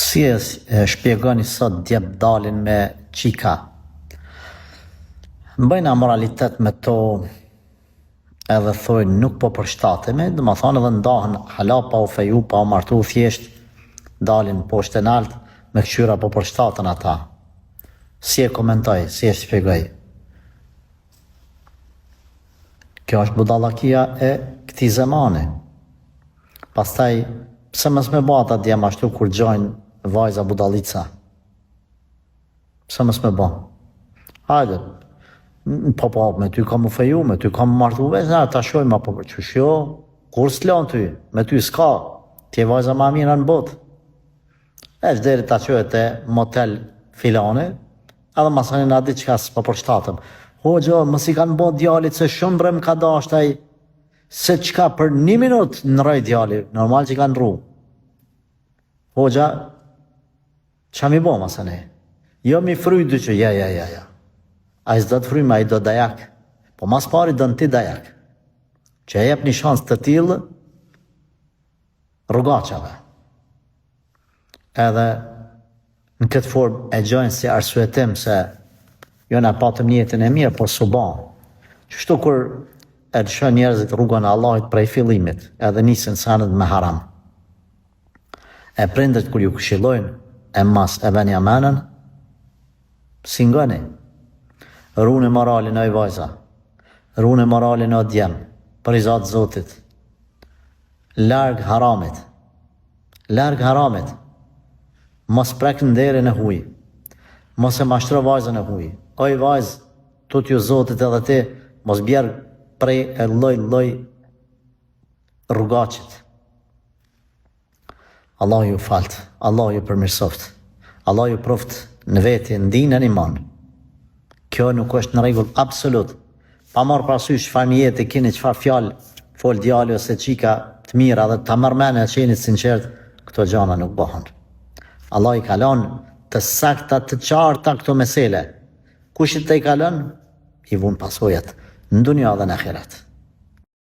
Si e shpjegoni sot djemt dalin me çika? Bëjnë amoralitet me to edhe thojnë nuk po përshtatemi, domethonë edhe ndahen hala pa u feju, pa u martu, thjesht dalin poshtë e nalt me këqyr a po përshtaten ata. Si e komentoj, si e shpjegoj? Kjo është budallakia e këtij zemani. Pastaj, pse mos me ba ata djem ashtu kur gjojnë vajza budallica? Pse mos me ba? Hajde, po po, me ty kam u feju, me ty kam martu, veç na ta shohim apo po qysh jo, kurrë s'lon ty, me ty s'ka, ti je vajza ma e mira në botë. Veç deri ta çojë te motel filani, edhe masanej na diçka s'po përshtatem. Hoxhë, mos i kanë bo djalit se shumë bre më ka dasht ai, Se çka për një minut ndrroi djali, normal që ka ndrru. Hoxha, ça mi bo masanej? Jo mi fry dy që, ja, ja, ja, ja. Ai s'do të frymë, ai do dajak. Po mas pari don ti dajak. Që e jep një shans të tillë rrugaçave. Edhe në këtë formë e gjojnë si arsyetim se jo na patëm nijetin e mirë, por s'u ba. Qështu kur e lëshojnë njerëzit rrugën e Allahit prej fillimit, edhe nisin senet me haram. E prindërit kur ju këshillojnë, e mas e veni amenën, s'i ngoni. Rune moralin oj vajza, rune moralin o djem, për riza të Zotit. Larg haramit. Larg haramit. Mos prek nderin e huj. Mos e mashtro vajzën e huj. Oj vajzë, tutju Zotit edhe ti, mos bjer pre e lloj lloj rrugaçit. Allahu ju falt, Allahu ju përmirësoft, Allahu ju proft në veti, në din e në iman. Kjo nuk është në rregull absolut. Pa marrë parasysh çfarë nijeti keni, çfarë fjalë fol djali ose çika të mira dhe ta merr mendja që jeni të sinqertë, këto gjana nuk bëhen. Allahu i ka lënë të sakta, të qarta këto mesele. Kush i tejkalon, i vun pasojat në dunja dhe në ahiret.